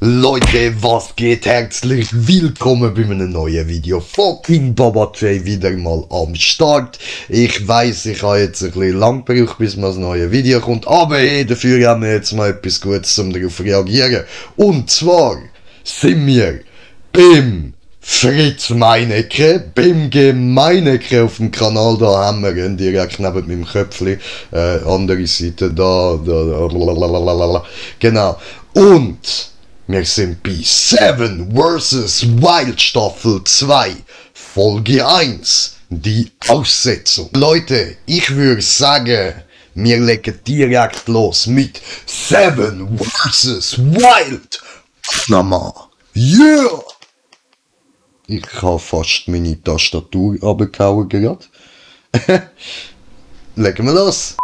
Leute, was geht? Herzlich willkommen bei einem neuen Video. Fucking Baba J wieder mal am Start. Ich weiss, ich habe jetzt ein bisschen lang gebraucht, bis mal das neue Video kommt, aber hey, dafür haben wir jetzt mal etwas Gutes, um darauf zu reagieren. Und zwar sind wir beim Fritz Meinecke, beim Gemeinecke auf dem Kanal. Da haben wir ihn direkt neben meinem Köpfli, andere Seite, da, genau. Und wir sind bei Seven vs. Wild Staffel 2, Folge 1, die Aussetzung. Leute, ich würde sagen, wir legen direkt los mit Seven vs. Wild. Mama, yeah! Ich habe fast meine Tastatur runtergehauen gerade. Legen wir los.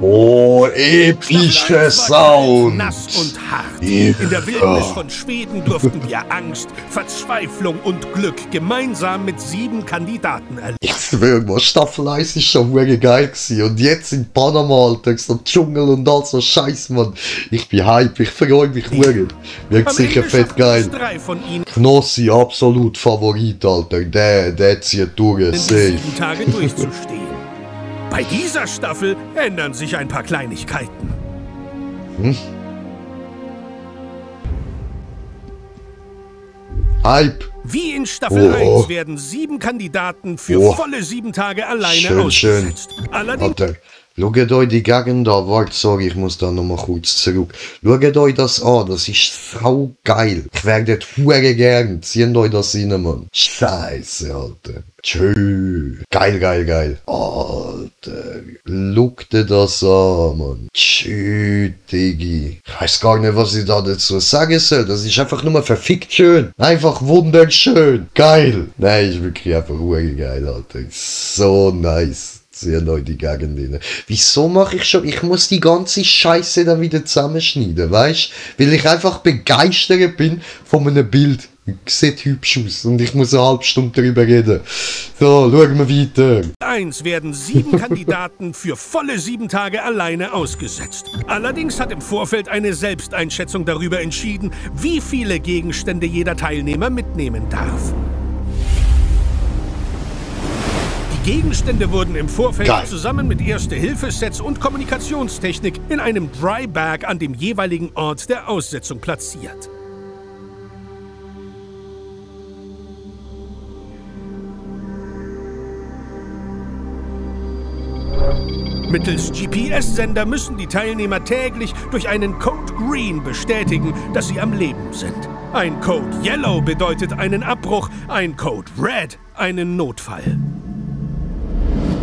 Oh, epischer Sound! Nass und hart. In der Wildnis von Schweden durften wir Angst, Verzweiflung und Glück gemeinsam mit 7 Kandidaten erleben. Ich schwöre mal, Staffel 1 ist schon wirklich geil gewesen. Und jetzt in Panama, Alter, so Dschungel und all so Scheiß, Mann. Ich bin hype, ich freue mich wirklich. Wird sicher fett geil. 3 von ihnen Knossi, absolut Favorit, Alter. Der zieht durch, safe. 7 Tage durchzustehen. Bei dieser Staffel ändern sich ein paar Kleinigkeiten. Hype! Wie in Staffel 1 werden 7 Kandidaten für volle 7 Tage alleine ausgesetzt. Allerdings... Alter, schaut euch die Gegend an. Warte, sorry, ich muss da nochmal kurz zurück. Schaut euch das an, das ist sau geil. Ich wäre dort hure gern. Zieht euch das rein, Mann. Scheiße, Alter. Tschö. Geil, geil, geil. Alter. Schaut dir das an, Mann. Tschö, Diggi. Ich weiß gar nicht, was ich da dazu sagen soll. Das ist einfach nur verfickt schön. Einfach wunderschön. Geil. Nein, ist wirklich einfach hure geil, Alter. So nice. Sehr neu die Gegend rein. Wieso mache ich schon? Ich muss die ganze Scheiße dann wieder zusammenschneiden, weißt? Weil ich einfach begeistert bin von einem Bild. Sieht hübsch aus und ich muss eine halbe Stunde darüber reden. So, schauen wir weiter. 1 werden 7 Kandidaten für volle 7 Tage alleine ausgesetzt. Allerdings hat im Vorfeld eine Selbsteinschätzung darüber entschieden, wie viele Gegenstände jeder Teilnehmer mitnehmen darf. Die Gegenstände wurden im Vorfeld zusammen mit Erste-Hilfe-Sets und Kommunikationstechnik in einem Dry Bag an dem jeweiligen Ort der Aussetzung platziert. Mittels GPS-Sender müssen die Teilnehmer täglich durch einen Code Green bestätigen, dass sie am Leben sind. Ein Code Yellow bedeutet einen Abbruch, ein Code Red einen Notfall.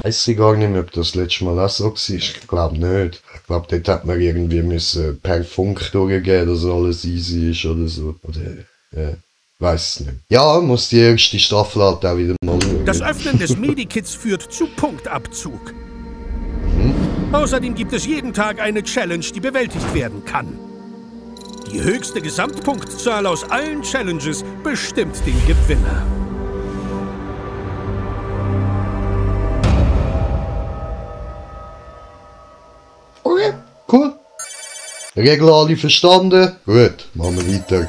Weiß ich gar nicht mehr, ob das letzte Mal auch so war. Ich glaube nicht. Ich glaube, dort hat man irgendwie müssen per Funk durchgehen, dass alles easy ist oder so. Oder, ja, weiß es nicht. Ja, muss die erste Staffel halt auch wieder mal schauen. Das Öffnen des Medikits führt zu Punktabzug. Außerdem gibt es jeden Tag eine Challenge, die bewältigt werden kann. Die höchste Gesamtpunktzahl aus allen Challenges bestimmt den Gewinner. Okay, cool. Regeln alle verstanden? Gut, machen wir weiter.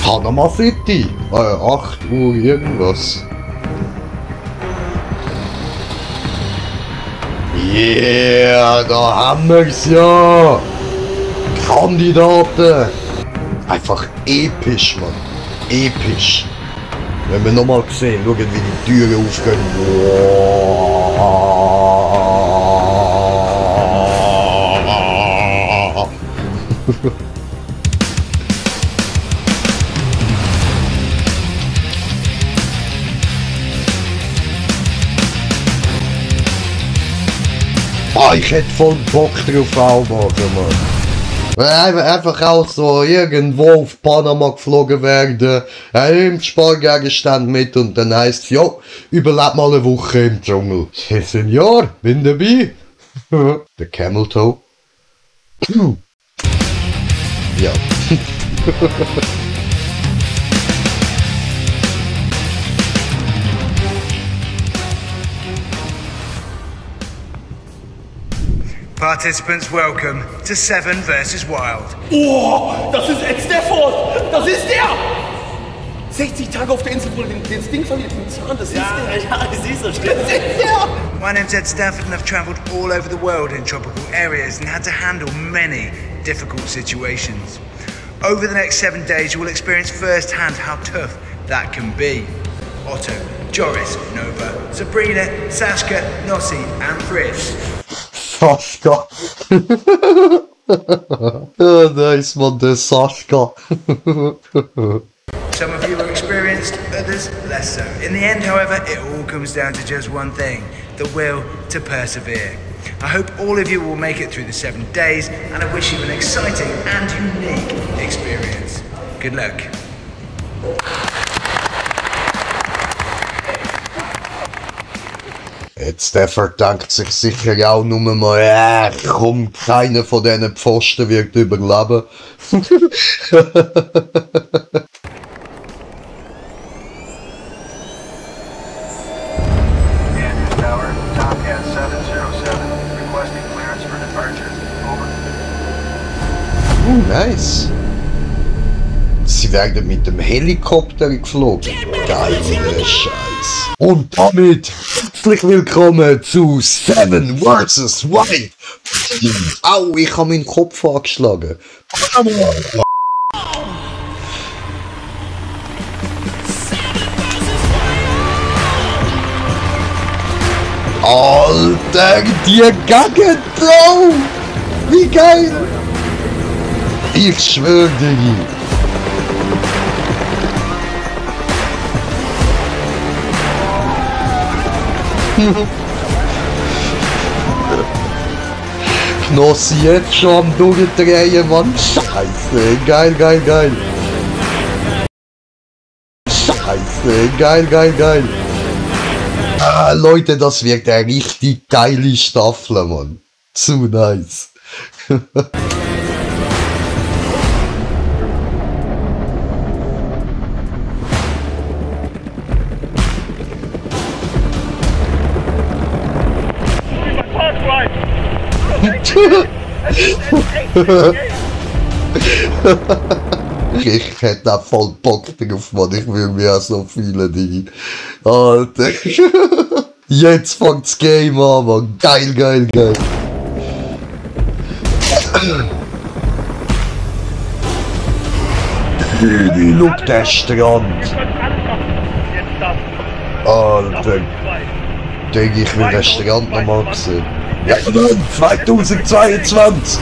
Panama City. 8 Uhr irgendwas. Yeah, da haben wir's ja. Kandidaten. Einfach episch, Mann. Episch. Wenn wir nochmal sehen, schauen, wie die Türen aufgehen. Wow. Ich hätte voll Bock drauf auch machen, Mann. Einfach auch so irgendwo auf Panama geflogen werden, nimmt Spargegenstand mit und dann heisst es, ja, überlebt mal eine Woche im Dschungel. Senior, bin dabei. Der Camel Toe. Ja. Participants welcome to Seven vs. Wild. Oh, das ist Ed Stafford! Das ist der! 60 Tage auf der Insel, wo er den Sting verliert, den Zahn, das ist der. Ja, das ist so schlimm. Das ist der! My name's Ed Stafford and I've travelled all over the world in tropical areas and had to handle many difficult situations. Over the next 7 days you will experience firsthand how tough that can be. Otto, Joris, Nova, Sabrina, Saskia, Nossi and Fritz. Sascha. Oh, nice man, der Sascha. Some of you are experienced, others less so. In the end, however, it all comes down to just one thing, the will to persevere. I hope all of you will make it through the 7 days, and I wish you an exciting and unique experience. Good luck. Jetzt der verdankt sich sicher auch nur mal, komm, keiner von diesen Pfosten wird überleben. Nice. Sie werden mit dem Helikopter geflogen. Geiler Scheiß. Und damit herzlich willkommen zu Seven vs. Wild. Au, ich habe meinen Kopf angeschlagen. Alter, die Gaggen, Bro! Wie geil! Ich schwöre dir. Knossi jetzt schon am Durchdrehen, Mann. Scheiße, geil, geil, geil. Scheiße, geil, geil, geil. Ah, Leute, das wird eine richtig geile Staffel, Mann. Zu nice. Ich hätte auch voll Bock drauf, Mann. Ich will mir auch so viele Dinge. Alter. Jetzt fängt das Game an, Mann. Geil, geil, geil. Schau den Strand. Alter. Denke ich will den Strand nochmal sehen. Ja, Mann, 2022!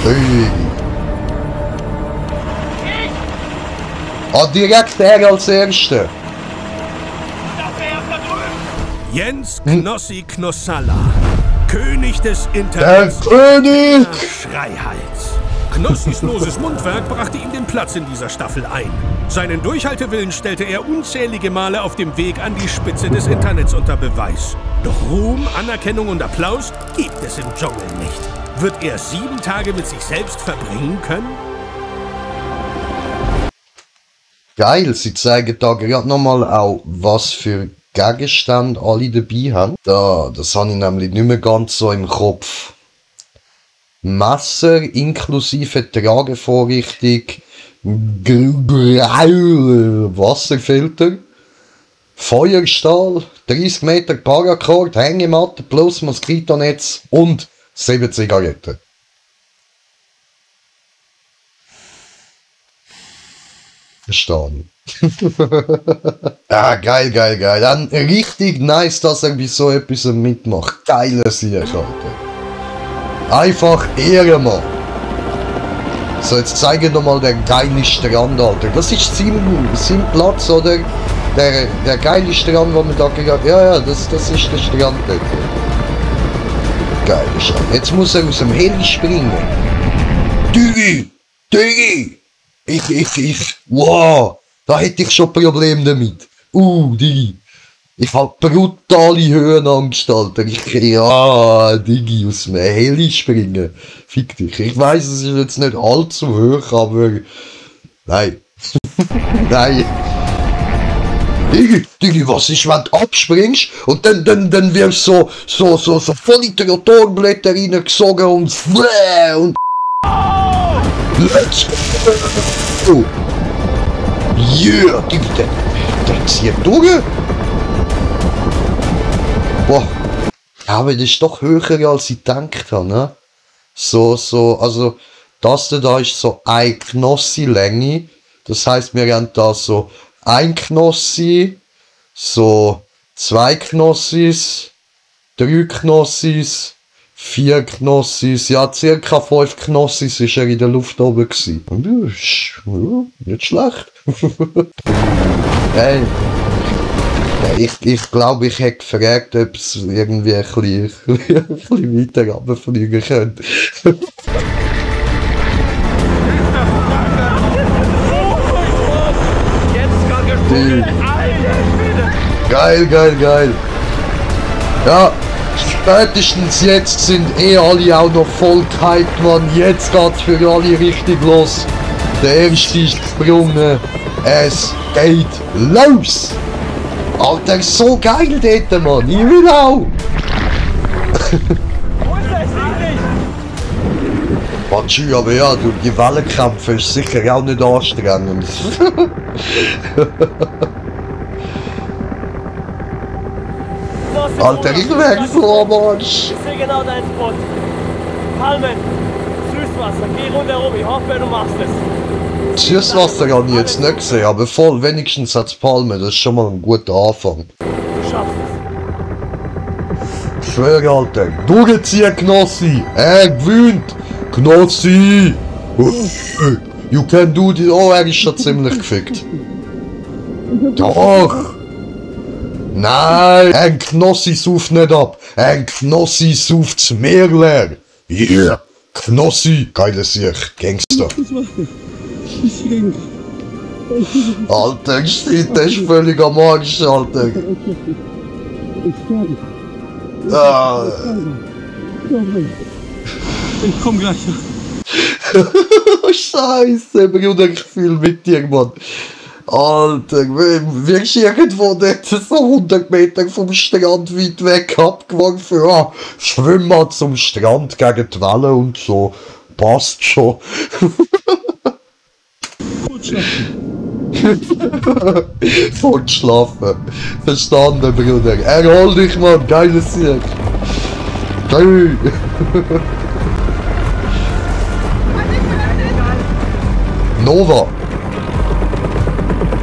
Hey. Ah, direkt er als Erster. Jens Knossi Knossalla, König des Internets. Der König! Schreihals. Knossis loses Mundwerk brachte ihm den Platz in dieser Staffel ein. Seinen Durchhaltewillen stellte er unzählige Male auf dem Weg an die Spitze des Internets unter Beweis. Doch Ruhm, Anerkennung und Applaus gibt es im Dschungel nicht. Wird er 7 Tage mit sich selbst verbringen können? Geil, sie zeigen da gerade nochmal auch, was für Gegenstände alle dabei haben. Da, das habe ich nämlich nicht mehr ganz so im Kopf. Messer inklusive Tragevorrichtung, Wasserfilter, Feuerstahl, 30 Meter Paracord, Hängematte plus Moskitonetz und 7 Zigaretten. Verstanden. Ah, geil, geil, geil. Dann richtig nice, dass er bei so etwas mitmacht. Geiler Sieg, Alter. Einfach Ehrenmann. So, jetzt zeige ich nochmal den geilen Strand, Alter. Das ist sein Platz, oder? Der geile Strand, wo man da gerade... Ja, das ist der Strand dort. Geiler Strand. Jetzt muss er aus dem Heli springen. Digi! Digi! Wow! Da hätte ich schon Probleme damit. Digi. Ich hab brutale Höhenangst, Alter. Ja, Digi, aus dem Heli springen. Fick dich. Ich weiss, es ist jetzt nicht allzu hoch, aber... Nein. Nein. Digi, was ist, wenn du abspringst und dann wirst du so voll in die Rotorblätter reingesogen und... Let's go! Yeah, Digi, der zieht durch. Boah. Aber das ist doch höher, als ich gedacht habe, ne? Also, das da ist so eine Knossi-Länge. Das heisst, wir haben da so ein Knossi, so 2 Knossis, 3 Knossis, 4 Knossis, ja, circa 5 Knossis ist er in der Luft oben gewesen. Und das ist nicht schlecht. Hey. Ich glaube, ich hätte gefragt, ob es irgendwie ein bisschen weiter runterfliegen könnte. Geil. Ja, spätestens jetzt sind alle auch noch voll gehypt, Mann. Jetzt geht's für alle richtig los. Der erste ist gesprungen. Es geht los! Alter, so geil dort, Mann. Ich will auch. Patschu, aber ja, du, die Wellenkämpfe ist sicher auch nicht anstrengend. Alter, ich wär so am Arsch. Ich sehe genau deinen Spot. Palmen, Süßwasser, geh rundherum. Ich hoffe, du machst es. Süßwasser habe ich jetzt nicht gesehen, aber voll, wenigstens hat es Palmen, das ist schon mal ein guter Anfang. Du schaffst es. Ich schwöre, Alter, durchziehen, Knossi! Gewöhnt! Knossi! You can do this. Oh, er ist schon ziemlich gefickt. Doch! Nein! Ein Knossi sauft nicht ab! Ein Knossi sauft's Meer leer! Yeah! Knossi! Geile Sicht, Gangster! Alter, shit, der ist völlig am Arsch, Alter! Ah. Ich komm gleich. Scheiße, Bruder, ich fühl mit dir, Mann. Alter, wirst du irgendwo dort so 100 Meter vom Strand weit weg abgeworfen? Ja, schwimm mal zum Strand gegen die Wellen und so. Passt schon. Fortschlafen. Verstanden, Bruder. Erhol dich, Mann. Geiles Sieg. Geil. Nova.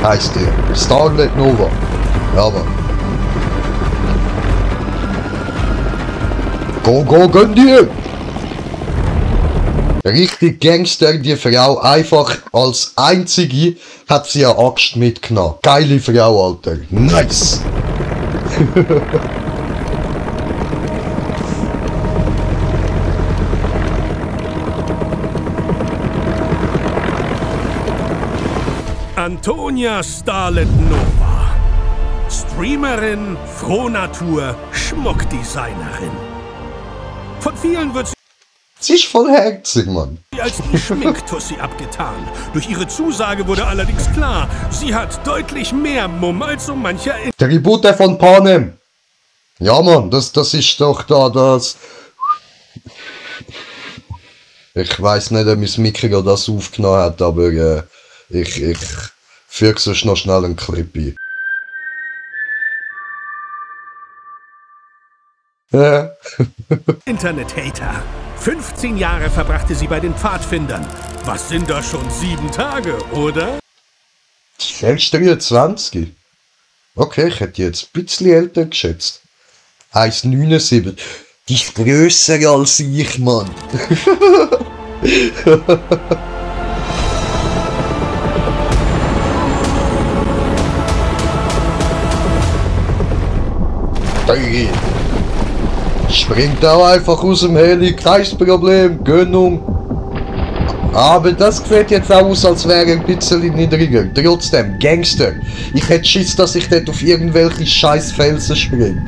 Heißt die. Starlet Nova. Ja, Mann. Go, gönn dir! Richtig Gangster, die Frau, einfach als einzige hat sie eine Axt mitgenommen. Geile Frau, Alter. Nice! Antonia Starlet Nova. Streamerin, Frohnatur, Schmuckdesignerin. Von vielen wird Sie ist voll herzig, Mann. sie als die Schminktussi abgetan. Durch ihre Zusage wurde allerdings klar, sie hat deutlich mehr Mumm als so mancher... Der Reboot von Panem. Ja, Mann, das ist doch da das... Ich weiß nicht, ob mein Mikro das aufgenommen hat, aber ich füge sonst noch schnell einen Clip ein. Ja. Internet-Hater. 15 Jahre verbrachte sie bei den Pfadfindern. Was sind das schon 7 Tage, oder? Erst 23. Okay, ich hätte jetzt ein bisschen älter geschätzt. 1,79. Die ist grösser als ich, Mann. Hey. Springt auch einfach aus dem Heli, kein Problem, Gönnung. Aber das sieht jetzt auch aus, als wäre er ein bisschen niedriger. Trotzdem, Gangster. Ich hätte Schiss, dass ich dort auf irgendwelche scheiß Felsen springe.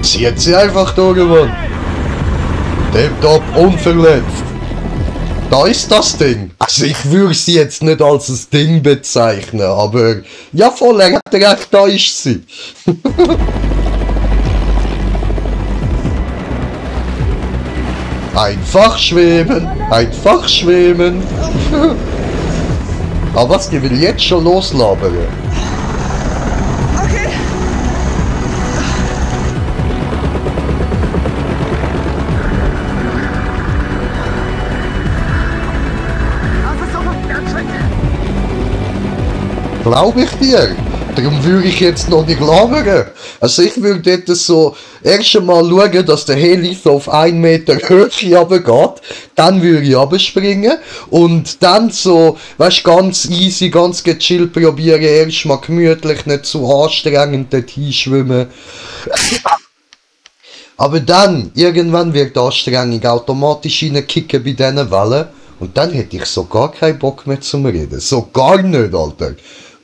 Zieht sie einfach durch, Mann. Tipptopp, unverletzt. Da ist das Ding. Also ich würde sie jetzt nicht als ein Ding bezeichnen, aber ja voll, er hat recht, da ist sie. Einfach schweben, einfach schweben. Aber was, die will jetzt schon loslabern? Okay. Glaube ich dir. Darum würde ich jetzt noch nicht labern. Also ich würde dort so erst einmal schauen, dass der Heli so auf 1 Meter Höhe runtergeht. Dann würde ich runterspringen. Und dann so, weißt du, ganz easy, ganz gechillt probieren. Erst mal gemütlich, nicht zu anstrengend dort hinschwimmen. Aber dann, irgendwann wird die Anstrengung automatisch reinkicken bei diesen Wellen. Und dann hätte ich so gar keinen Bock mehr zum Reden. So gar nicht, Alter.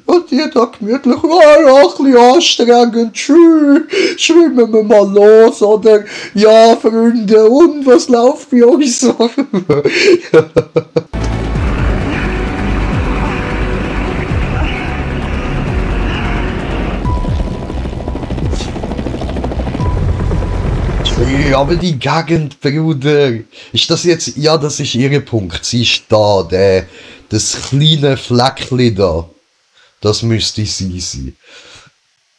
Und die da gemütlich, ja, ein bisschen anstrengend, tschüss, schwimmen wir mal los, oder? Ja, Freunde, und was läuft bei euch so? Aber die Gegend, Bruder, ist das jetzt, ja, das ist ihr Punkt, sie ist da, das kleine Fleckchen da. Das müsste sie sein.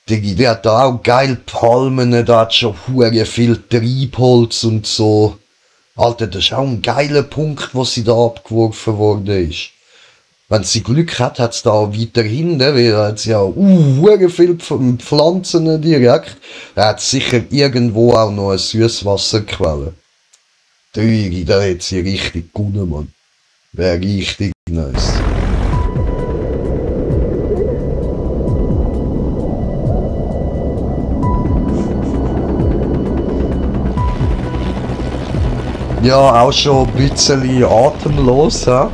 Der hat da auch geil Palmen, da hat schon hure viel Treibholz und so. Alter, das ist auch ein geiler Punkt, wo sie da abgeworfen worden ist. Wenn sie Glück hat, hat es da weiter hinten, weil da hat sie ja hure viel Pflanzen direkt. Da hat sicher irgendwo auch noch eine Süßwasserquelle. Da hat sie richtig gut, Mann. Wäre richtig nice. Ja, auch schon ein bisschen atemlos, ja.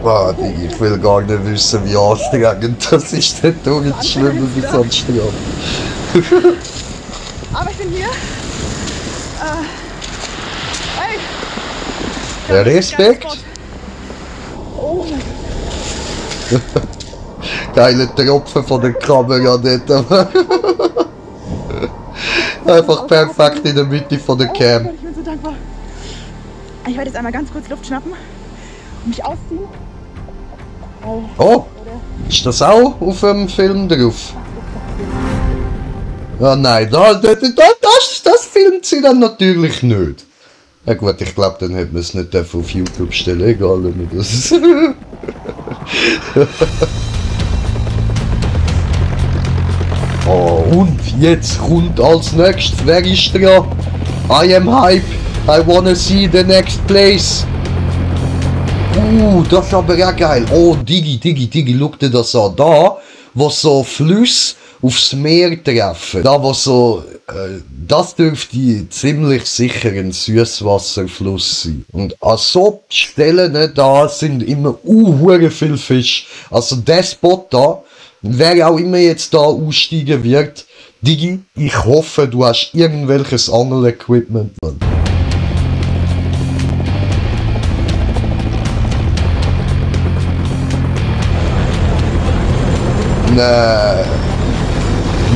Boah, ich will gar nicht wissen, wie anstrengend das ist, dort durchzuschwimmen bis am Strand. Aber ich bin hier. Hey! Ja, Respekt! Oh mein Gott. Geile Tropfen von der Kamera dort. Einfach perfekt in der Mitte von der Cam. Ich bin so dankbar. Ich werde jetzt einmal ganz kurz Luft schnappen und mich ausziehen. Oh, ist das auch auf dem Film drauf? Ah nein, das filmt sie dann natürlich nicht. Ja gut, ich glaube, dann hätte man es nicht auf YouTube stellen, egal wenn man das... Oh, und jetzt kommt als nächstes, wer ist dran? I am hype, I wanna see the next place. Das ist aber auch geil. Oh, Digi, schau dir das an. Da, wo so Flüsse aufs Meer treffen. Da, wo so, das dürfte ziemlich sicher ein Süßwasserfluss sein. Und an so Stellen da sind immer hure viel Fisch. Also der Spot da, wer auch immer jetzt da aussteigen wird, Digi, ich hoffe, du hast irgendwelches Angel-Equipment, Mann.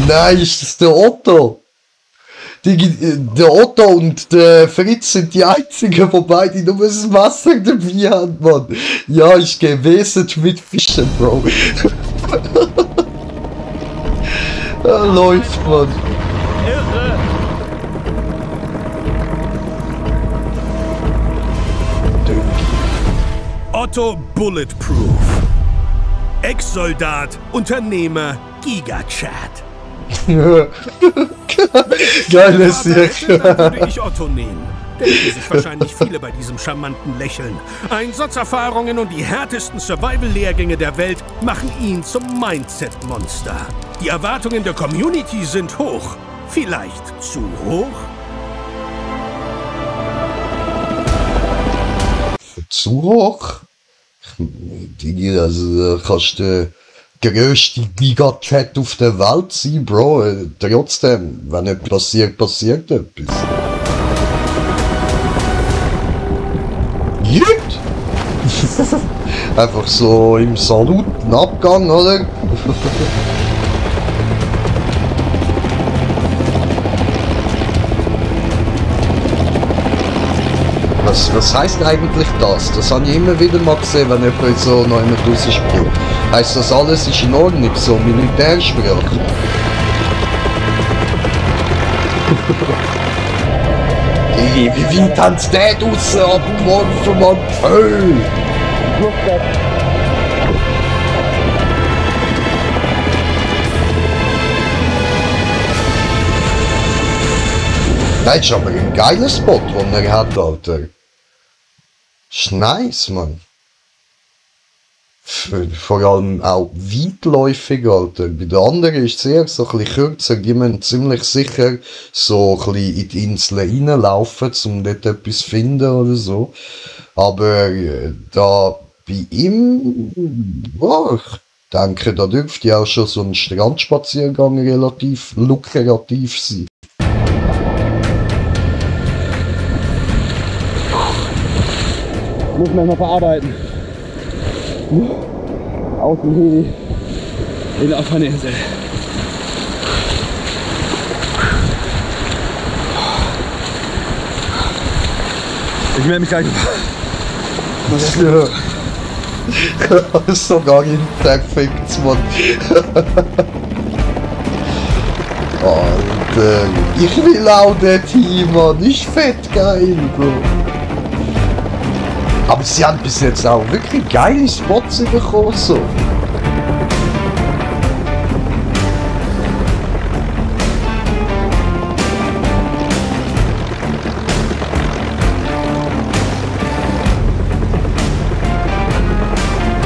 Nein, ist das der Otto? Der Otto und der Fritz sind die einzigen, die beide nur das Wasser dabei haben, Mann. Ja, ich gehe wesentlich mit Fischen, Bro. Läuft, Mann. Otto Bulletproof. Ex-Soldat, Unternehmer, Gigachat. Geiles Sieg. Würde ich Otto nehmen. denken sich wahrscheinlich viele bei diesem charmanten Lächeln. Einsatzerfahrungen und die härtesten Survival-Lehrgänge der Welt machen ihn zum Mindset-Monster. Die Erwartungen der Community sind hoch. Vielleicht zu hoch? Zu hoch? Digi, also kannst du der grösste Giga-Chat auf der Welt sein, Bro. Trotzdem, wenn etwas passiert, passiert etwas. Gut! Einfach so im Salutenabgang, oder? Was heisst eigentlich das? Das habe ich immer wieder mal gesehen, wenn jemand so noch immer rausspricht. Heisst das alles ist in Ordnung, so Militärsprache? Wie weit haben sie den draussen abgeworfen, Mann? Hey! Das ist aber ein geiler Spot, den er hat, Alter. Das ist nice, Mann. Vor allem auch weitläufig, Alter. Bei den anderen ist es eher so ein bisschen kürzer. Die müssen ziemlich sicher so ein bisschen in die Insel reinlaufen, um dort etwas zu finden oder so. Aber da bei ihm, oh, ich denke, da dürfte auch schon so ein Strandspaziergang relativ lukrativ sein. Muss man mal verarbeiten. Aus dem Heli in auf eine Insel. Ich melde mich gleich. Ja. Das ist sogar perfekt, Mann. Alter, ich will auch dorthin, Mann. Ist fett geil, Bro. Aber sie haben bis jetzt auch wirklich geile Spots bekommen, so.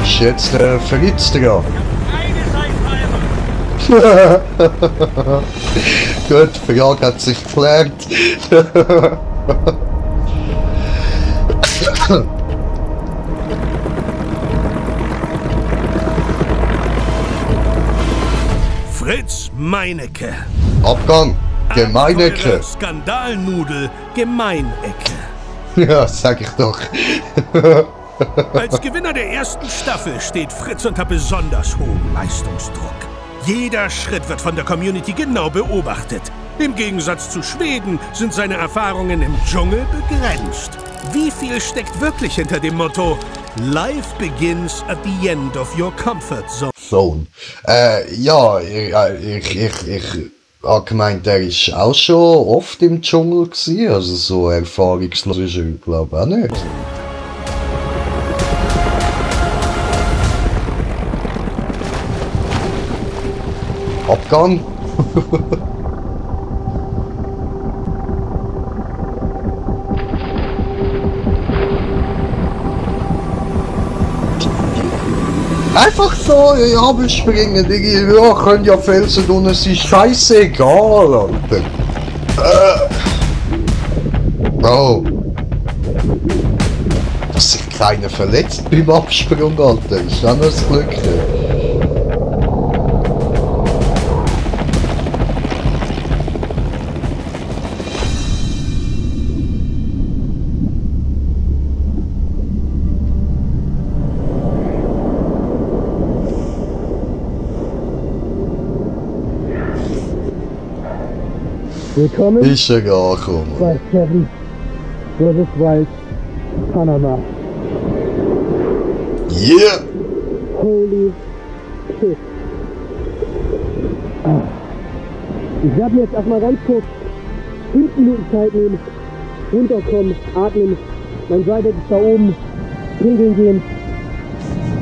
Ist jetzt Fritz dran. Gut, die Frage hat sich geklärt. Fritz Meinecke. Abgang, Gemeinecke. Skandalnudel, Gemeinecke. Ja, sag ich doch. Als Gewinner der ersten Staffel steht Fritz unter besonders hohem Leistungsdruck. Jeder Schritt wird von der Community genau beobachtet. Im Gegensatz zu Schweden sind seine Erfahrungen im Dschungel begrenzt. Wie viel steckt wirklich hinter dem Motto Life begins at the end of your comfort zone? Ja, ich habe gemeint, er ist auch schon oft im Dschungel gewesen, also so erfahrungslos ist er, glaube ich, auch nicht. Abgang. Einfach so runterspringen, ja, können ja Felsen und es ist scheißegal, Alter. Bro. Dass sich keiner verletzt beim Absprung, Alter, ist auch noch das Glück. Willkommen Ist er angekommen. bei Kevin vs. Wild, Panama. Yeah! Holy shit. Ich werde mir jetzt erstmal ganz kurz 5 Minuten Zeit nehmen, runterkommen, atmen, mein Seil ist da oben, pinkeln gehen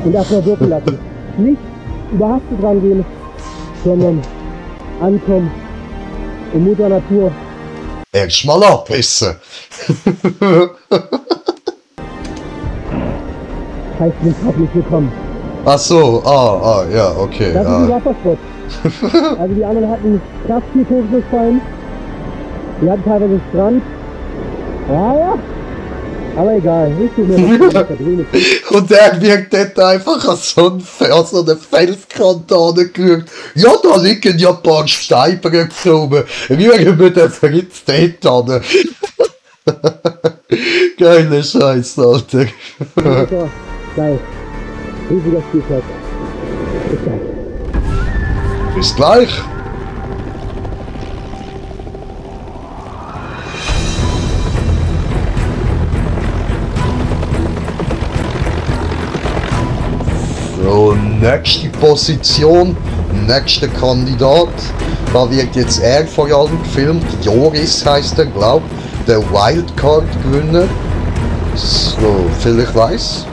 und erstmal wirken lassen. Nicht überhastet rangehen, sondern ankommen. In Mutter Natur. Erstmal abpissen. Heißt nicht willkommen. Ach so, ja, okay. Das ist ein Wassersport. Also die anderen hatten krass viel Hochschussfallen. Die hatten teilweise Strand. Ja. Aber egal, ich tue mir was da drin. Und er wirkt dort einfach an so eine Felskante angerührt. Ja, da liegen ja ein paar Steinbrücken oben. Rühren wir den Fritz dort an. Geiler Scheiß, Alter. So, geil. Riesiger Spielplatz. Bis gleich. Bis gleich. So, nächste Position, nächster Kandidat. Da wird jetzt er vor allem gefilmt. Joris heißt er, glaub. Der Wildcard-Gewinner. So, viel ich weiß.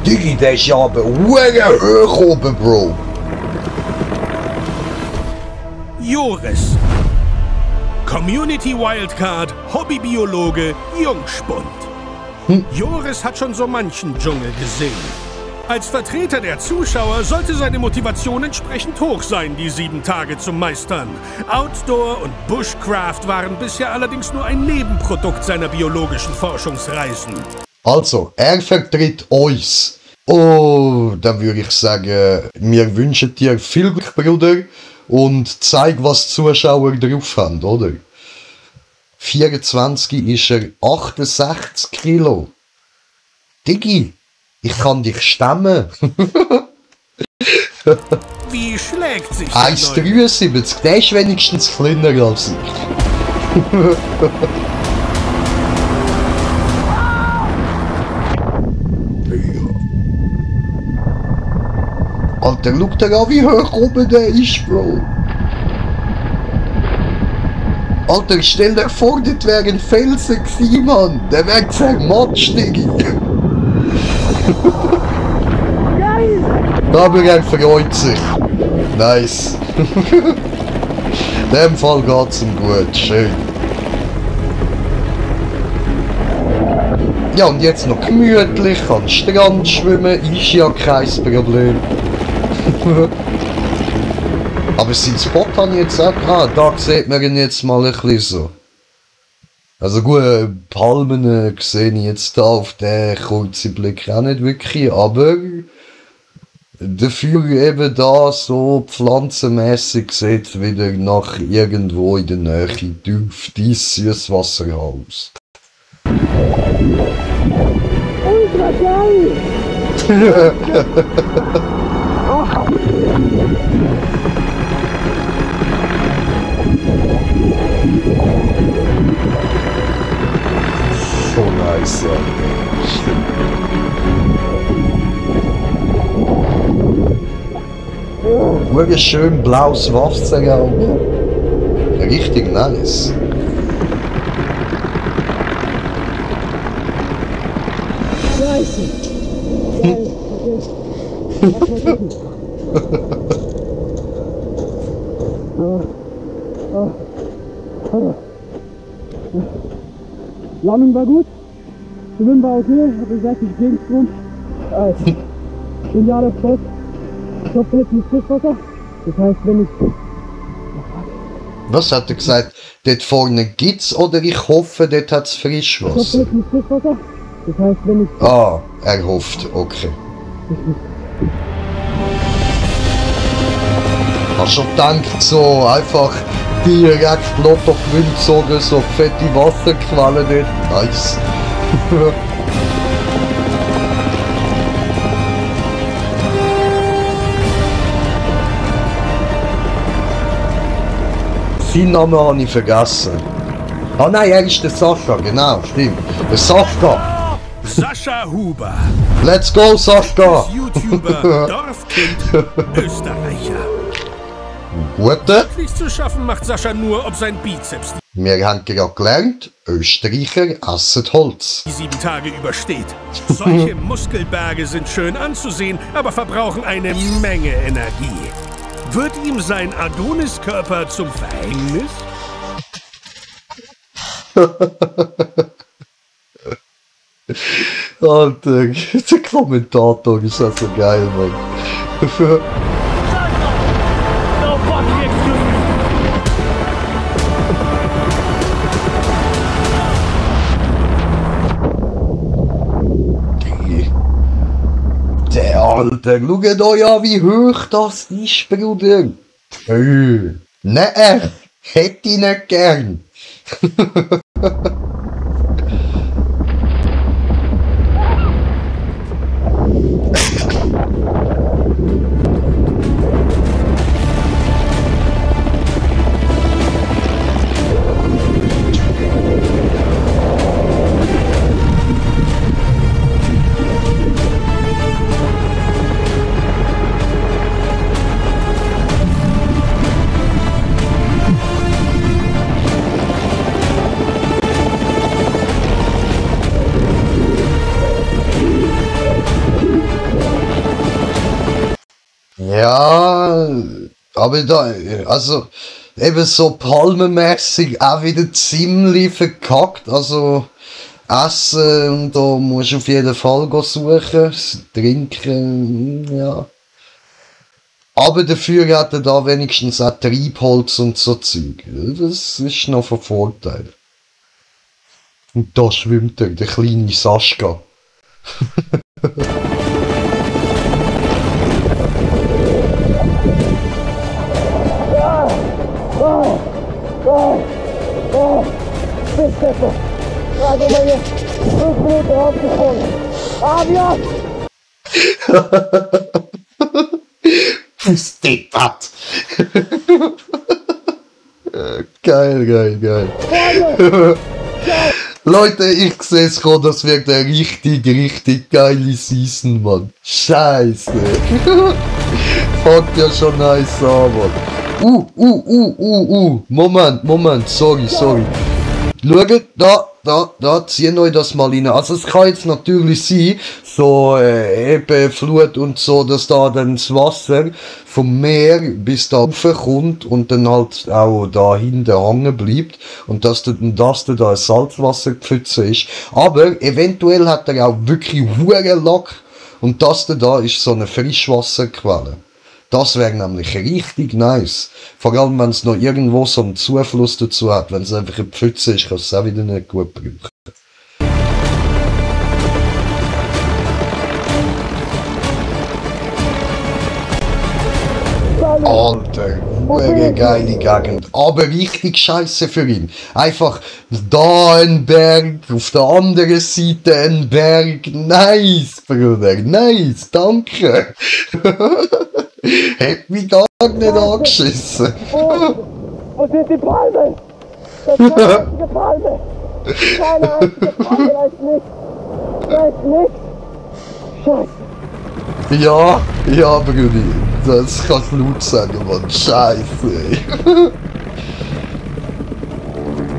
Digi, der ist ja aber hoch oben, Bro. Joris. Community Wildcard, Hobbybiologe, Jungspund. Joris hat schon so manchen Dschungel gesehen. Als Vertreter der Zuschauer sollte seine Motivation entsprechend hoch sein, die 7 Tage zu meistern. Outdoor und Bushcraft waren bisher allerdings nur ein Nebenprodukt seiner biologischen Forschungsreisen. Also, er vertritt uns. Oh, dann würde ich sagen, wir wünschen dir viel Glück, Bruder, und zeig, was die Zuschauer drauf haben, oder? 24 ist er 68 Kilo. Digi, ich kann dich stemmen. Wie schlägt sich 1,73, der ist wenigstens kleiner als ich. Alter, schau dir an, wie hoch oben der ist, Bro. Alter, stell dir vor, das wäre ein Felsen gewesen, Mann. Der wäre zermatscht, Digi. Aber er freut sich. Nice. In dem Fall geht's ihm gut. Schön. Ja, und jetzt noch gemütlich an den Strand schwimmen. Ist ja kein Problem. Aber sein Spot habe ich jetzt auch. Da sieht man ihn jetzt mal ein bisschen so. Also gut, Palmen sehe ich jetzt da auf den kurzen Blick auch nicht wirklich, aber dafür eben da so pflanzenmäßig sieht wieder nach irgendwo in der Nähe tief dieses Süßwasser aus. Ultra geil! So nice, ja. Stimmt. Schön blaues Wasser, Alter. Richtig nice. Scheiße! Landung war gut, Schwimmen war okay, hatte sehr viel Gegenstrom. Genialer Spot. Ich hoffe, jetzt ist Frischwasser. Das heißt, wenn ich... Was hat er gesagt? Dort vorne gibt's oder ich hoffe, dort hat's Frischwasser? Ich hoffe, jetzt ist Frischwasser. Das heißt, wenn ich... Ah, er hofft, okay. Hast schon gedacht, so einfach direkt Lottogewinn gezogen, so fette Wasserquellen dort. Nice. Sein Name habe ich vergessen. Ah nein, er ist der Sascha, genau, stimmt. Der Sascha. Sascha Huber. Let's go, Sascha. YouTuber, Dorfkind, Österreicher. Gute. Wirklich zu schaffen macht Sascha nur, ob sein Bizeps Wir haben gerade gelernt, Österreicher essen Holz. die 7 Tage übersteht. Solche Muskelberge sind schön anzusehen, aber verbrauchen eine Menge Energie. Wird ihm sein Adoniskörper zum Verhängnis? Alter, der Kommentator ist ja so geil, Mann. Der Alter, schaut euch an, wie hoch das ist, Bruder. Nein, hätte ich nicht gern. Ja, aber da, also eben so palmenmäßig auch wieder ziemlich verkackt. Also Essen, da musst du auf jeden Fall suchen, trinken, ja. Aber dafür hat er da wenigstens auch Treibholz und so Zeug. Das ist noch von Vorteil. Und da schwimmt er, der kleine Sascha. Also mal hier 5 Minuten rausgesprungen. Avion! Steppert! Geil, geil, geil. Leute, ich sehe es gerade, das wird eine richtig geile Season, Mann. Scheiße. Fängt ja schon nice an, Mann. Moment, sorry. Schaut, da, ziehen euch das mal rein. Also es kann jetzt natürlich sein, so eben Flut und so, dass da dann das Wasser vom Meer bis da raufkommt und dann halt auch da hinten hängen bleibt und dass da eine Salzwasserpfütze ist. Aber eventuell hat er auch wirklich hure Lack und das da ist so eine Frischwasserquelle. Das wäre nämlich richtig nice. Vor allem, wenn es noch irgendwo so einen Zufluss dazu hat. Wenn es einfach eine Pfütze ist, kannst du es auch wieder nicht gut brauchen. Alter, eine geile Gegend. Aber richtig scheiße für ihn. Einfach da ein Berg, auf der anderen Seite ein Berg. Nice, Bruder, nice, danke. Hätte mich gar nicht angeschissen. Wo sind die Palmen? Das ist eine einzige Palme. Keine einzige Palme, da ist nichts. Da ist nichts. Scheiße. Ja, Brudi. Das kannst du laut sagen, Mann. Scheiße, ey.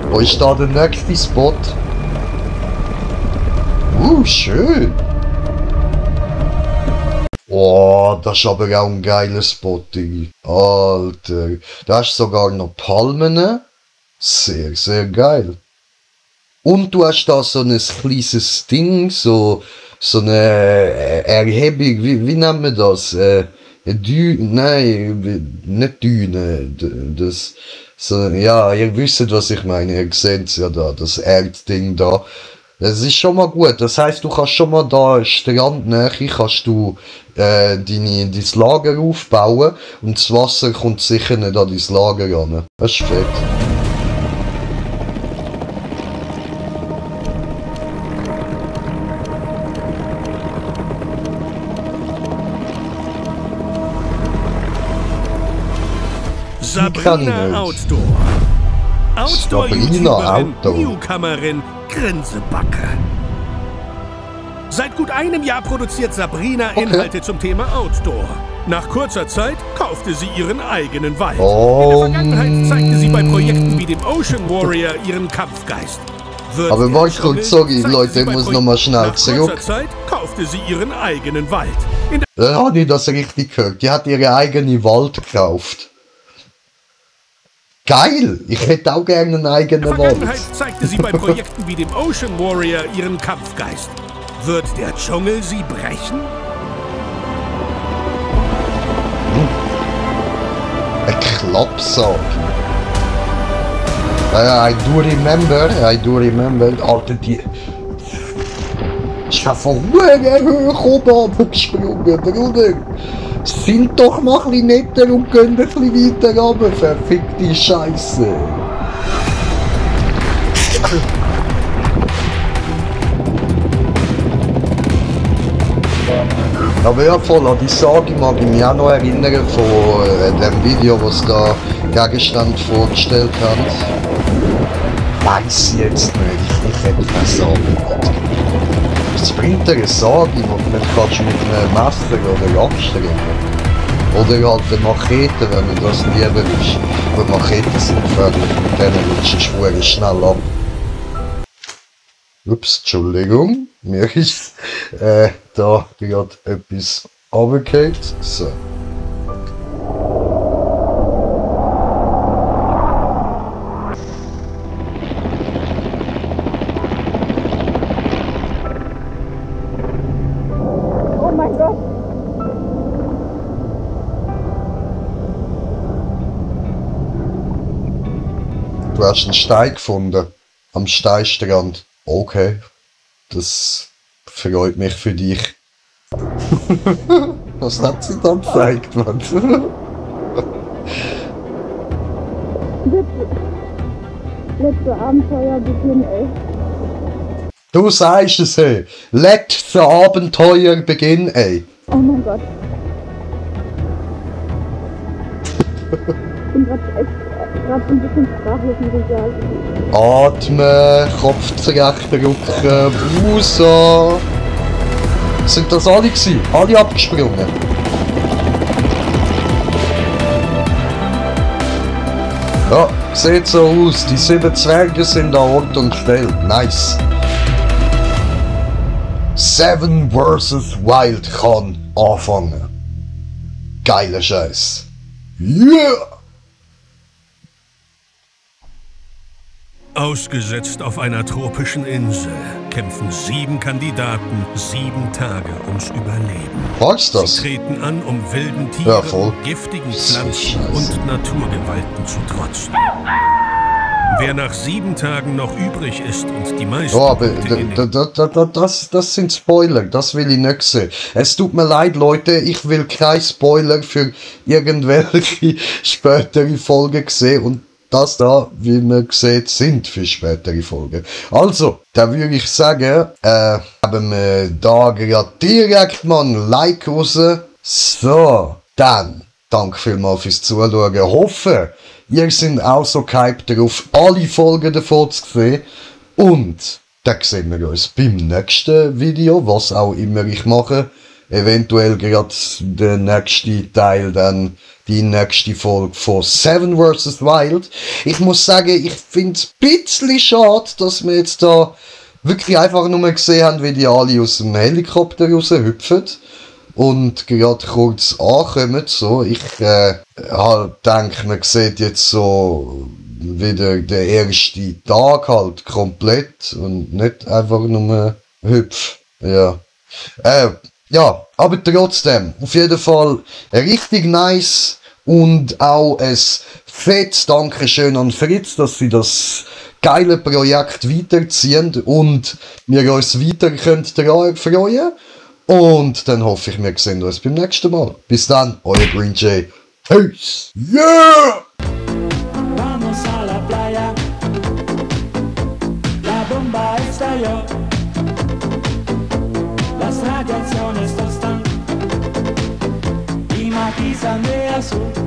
Wo ist da der nächste Spot? Schön. Oh, das ist aber auch ein geiler Spot, Digi. Alter. Da hast sogar noch Palmen. Sehr geil. Und du hast da so ein kleines Ding, so eine Erhebung, wie nennt man das? Nein, nicht Düne. Das, so, ja, ihr wisst, was ich meine. Ihr seht es ja da, das Erdding da. Das ist schon mal gut. Das heisst, du kannst schon mal da Strandnähe, kannst du dein Lager aufbauen und das Wasser kommt sicher nicht an dein Lager ran. Das ist fett. Sabrina Outdoor. Outdoor-YouTuberin, Newcomerin, Grinsebacke. Seit gut einem Jahr produziert Sabrina Inhalte zum Thema Outdoor. Nach kurzer Zeit kaufte sie ihren eigenen Wald. In der Vergangenheit zeigte sie bei Projekten wie dem Ocean Warrior ihren Kampfgeist. Aber warte, sorry Leute, ich muss nochmal schnell zurück. Nach kurzer Zeit kaufte sie ihren eigenen Wald. Habe ich das richtig gehört? Die hat ihre eigene Wald gekauft. Geil! Ich hätte auch gerne einen In eigenen der Wald. Vergangenheit zeigte sie bei Projekten wie dem Ocean Warrior ihren Kampfgeist. Wird der Dschungel sie brechen? Ein Klappsack. I do remember. Alter, die... Ich habe von hoch oben gesprungen, Bruder. Sind doch mal ein bisschen netter und gehen ein bisschen weiter runter, verfickte Scheiße. Aber ja, voll an die Sage mag ich mich auch noch erinnern von dem Video, was da Gegenstand vorgestellt hat. Weiss ich jetzt nicht, ich hätte keine Sage. Was bringt dir eine Sage, die man kannst mit einem Messer oder abstrecken? Oder halt eine Machete, wenn man das lieber ist. Aber Macheten sind gefährlich, mit denen rutschst du schnell ab. Ups, Entschuldigung, mir ist da gerade etwas runtergefallen. So. Oh mein Gott. Du hast einen Stein gefunden, am Steinstrand. Okay, das freut mich für dich. Was hat sie da gezeigt, Mann? Letzte Abenteuer beginnen, ey. Du sagst es, ey. Letzte Abenteuer beginnen, ey. Oh mein Gott. Ich bin gerade ein bisschen sprachlos, muss ich sagen. Atmen, Kopf zurechtrücken, Busa. Sind das alle gewesen? Alle abgesprungen? Ja, sieht so aus. Die 7 Zwerge sind an Ort und Stelle. Nice. 7 vs. Wild kann anfangen. Geiler Scheiß. Yeah! Ausgesetzt auf einer tropischen Insel kämpfen 7 Kandidaten 7 Tage ums Überleben. Was das? Sie treten an, um wilden Ja, Tieren, voll. giftigen So Pflanzen scheiße. und Naturgewalten zu trotzen. Wer nach 7 Tagen noch übrig ist und die meisten Ja, aber Punkte in den das sind Spoiler, das will ich nicht sehen. Es tut mir leid, Leute, ich will kein Spoiler für irgendwelche spätere Folgen sehen und das da, wie man sieht, sind für spätere Folgen. Also, da würde ich sagen, haben wir da gerade direkt mal ein Like raus. So, dann, danke vielmals fürs Zuschauen. Hoffe, ihr seid auch so gehypt darauf, alle Folgen davon zu sehen. Und dann sehen wir uns beim nächsten Video, was auch immer ich mache. Eventuell gerade der nächste Teil, dann die nächste Folge von 7 vs. Wild. Ich muss sagen, ich finde es ein bisschen schade, dass wir jetzt da wirklich einfach nur gesehen haben, wie die alle aus dem Helikopter raushüpfen und gerade kurz ankommen. So, ich halt denke, man sieht jetzt so wieder den ersten Tag halt komplett und nicht einfach nur hüpf. Ja. Ja, aber trotzdem, auf jeden Fall richtig nice und auch ein fettes Dankeschön an Fritz, dass sie das geile Projekt weiterziehen und wir uns weiter daran freuen. Und dann hoffe ich, wir sehen uns beim nächsten Mal. Bis dann, euer Green Jay. Peace! Yeah! Vamos a la playa, la bomba estalló, las radiaciones tostan y matizan de azul.